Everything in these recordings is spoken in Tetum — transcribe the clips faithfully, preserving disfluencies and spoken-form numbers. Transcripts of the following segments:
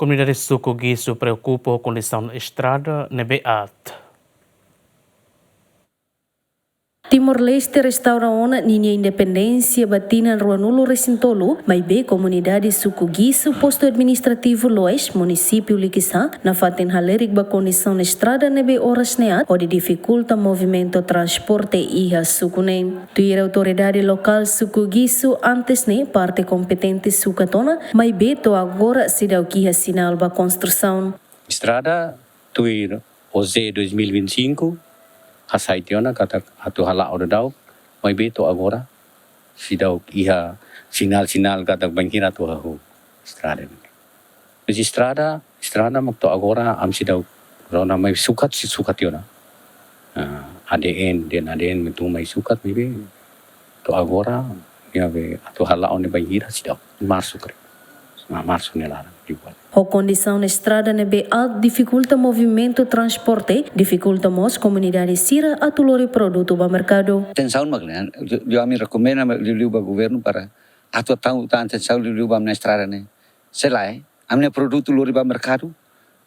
Komunidade suku Gisu preokupa ho kondisaun estrada ne'ebé aat. Timor-Leste restaura ona ninia independénsia ba tinan ruanulu-resin-tolu, maibé komunidade suku Gisu, postu administrativu Loes, munisípiu Likisá, nafatin halerik ba kondisaun estrada ne'ebé oras ne'e aat, hodi difikulta movimentu transporte iha suku ne'e. Tuir autoridade lokál suku Gisu, antes ne'e parte kompetente sukat ona, maibé to'o agora seidauk iha sinál ba konstrusaun. Estrada tuir O Z dois mil e vinte e cinco, hasai tiha ona katak atu hala'o daudaun, maibé to'o agora seidauk iha sinál-sinál katak bainhira atu hahú estrada ne'e. Mas estrada, estrada mak to'o agora ami seidauk rona, maibé sukat, sei sukat tiha ona. Ah, A D N, dehan A D N mak tun mai sukat, maibé to'o agora, nia be atu hala'o ne'e bainhira seidauk. Marsu karik. Ah, Marsu nia laran, dibuat. Ho kondisaun estrada ne'ebé aat difikulta movimentu transporte, difikulta mós komunidade sira atu lori produtu ba merkadu. Atensaun mak ne'e, liu, liu ami rekomenda, liu, liu ba governu para atu tau tan atensaun, liu, liu ba ami-nia estrada ne'e. Se lae, ami-nia produtu lori ba merkadu,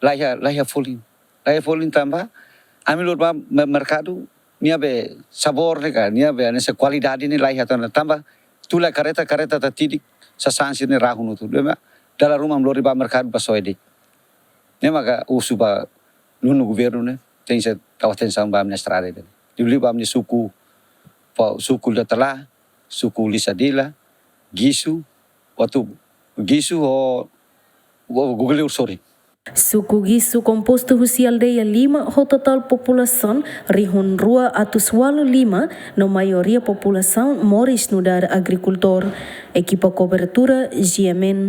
laiha, laiha folin. Laiha folin tanba, ami lori ba me-, merkadu, nia be sabór ne'e ka, nia be hanesan kualidade ne'e laiha tan tanba, tula kareta, kareta tatidik, sasán sira-ne'e rahun hotu. Dema, dala ruma ami lori ba merkadu ba soe de'it. Ne'e maka husu ba nonu governu ne'e, tenke tau atensaun ba ami-nia estrada ne'e. Liu, liu ba ami-nia suku, pa, suku Liutala, suku Lisadila, Gisu, atu Gisu ho, ho Guguleu sorin. Suku Gisu kompostu husi aldeia lima ho totál populasaun rihun rua atus ualu lima, no maioria populasaun moris nu'udar agrikultór. Ekipa kobertura, G M N.